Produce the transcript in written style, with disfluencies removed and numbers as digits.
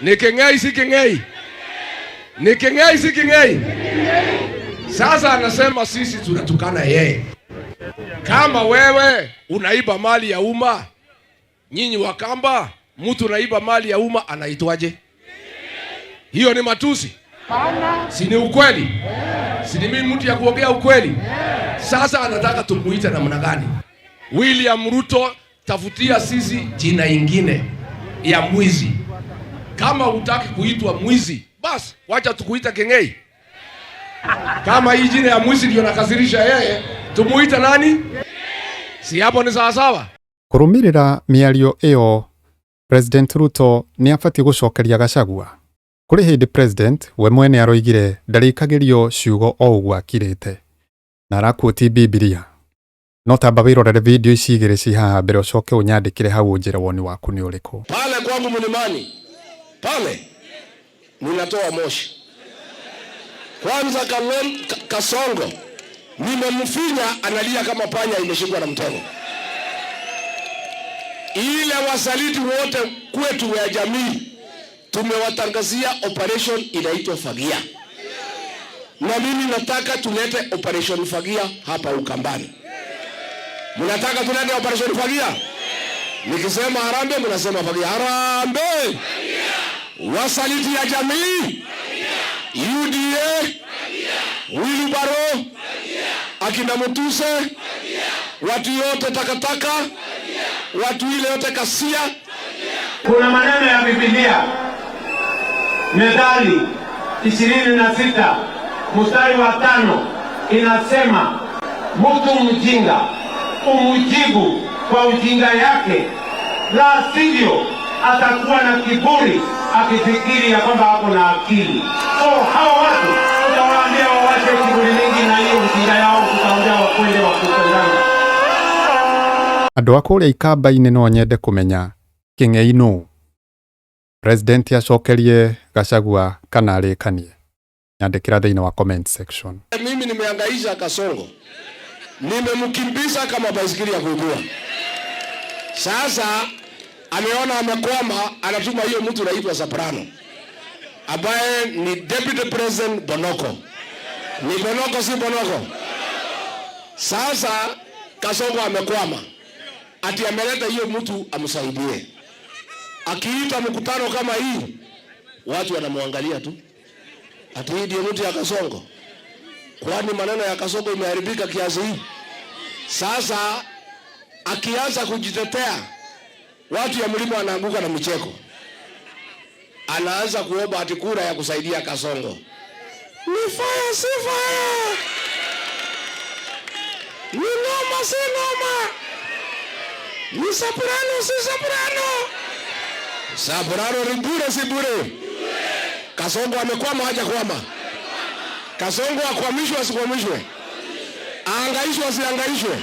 Ni Keng'ei si Keng'ei? Ni Keng'ei si Keng'ei? Sasa anasema sisi tunatukana yeye. Kama wewe unaiba mali ya umma, nyinyi Wakamba, mtu unaiba mali ya umma anaitwaje? Hiyo ni matusi? Si ni ukweli? Si ni mimi mtu ya kuongea ukweli? Sasa anataka tumuite namna gani? William Ruto, tafutia sisi jina ingine ya mwizi. Kama hutaki kuitwa mwizi, basi wacha tukuita Keng'ei. Kama hii jina ya mwizi ndio nakasirisha yeye, tumuite nani? Si hapo ni sawa sawa? Kũrũmĩrĩra mĩario ĩyo, President Ruto nĩ abatiĩ gũcokeria Gachagua. Kũrĩ hĩndĩ President we mwene aroigire ndarĩkagĩrio ciugo o ũguo akirĩte na arakuoti Bibilia. No tamba wĩrorere video ici igĩrĩ ci haha mbere ũcoke ũnyandĩkĩre hau ũnjĩre woni waku nĩ ũrĩkũ. Pale kwangu mlimani pale ninatoa moshi kwanza. Kasongo nimemfinya, analia kama panya imeshikwa na mtego. Ile wasaliti wote kwetu ya jamii tumewatangazia operation inaitwa Fagia, na mimi nataka tulete operation Fagia hapa Ukambani. Mnataka tulete operation Fagia? Nikisema harambee, mnasema fagia. Harambee! Wasaliti ya jamii, UDA, wheelbarrow, akina Mutuse, watu yote takataka, watu ile yote kasia. Kuna maneno ya Biblia, Methali 26 mstari wa 5 inasema, mtu mjinga umujibu kwa ujinga yake, la sivyo atakuwa na kiburi akifikiri ya kwamba ako na akili. So hawa watu tutawaambia wawache kiburi mingi na hiyo ujinga yao, tutaongea wakwende wakupendana. Andũ a kũrĩa Ikamba-inĩ no nyende kũmenya Kĩng'ei nũ? President acokerie Gachagua kana arĩkanie? Nyandĩkĩra thĩinĩ wa comment section. Mimi nimehangaisha Kasongo, nimemkimbiza kama baisikeli ya kuibua. Sasa ameona amekwama, anatuma hiyo mtu anaitwa Soprano ambaye ni deputy president Bonoko. Ni Bonoko si Bonoko? Sasa Kasongo amekwama, ati ameleta hiyo mtu amsaidie. Akiita mkutano kama hii, watu wanamwangalia tu, ati hii ndio mtu ya Kasongo? Kwani maneno ya Kasongo imeharibika kiasi hii? Sasa akianza kujitetea, watu ya mlima wanaanguka na mcheko. Anaanza kuomba ati kura ya kusaidia Kasongo. Ni fire si fire? Ni noma si noma? Ni soprano si soprano? Soprano ni bure si bure? Kasongo amekwama hajakwama? Kasongo akwamishwe asikwamishwe? Ahangaishwe asihangaishwe?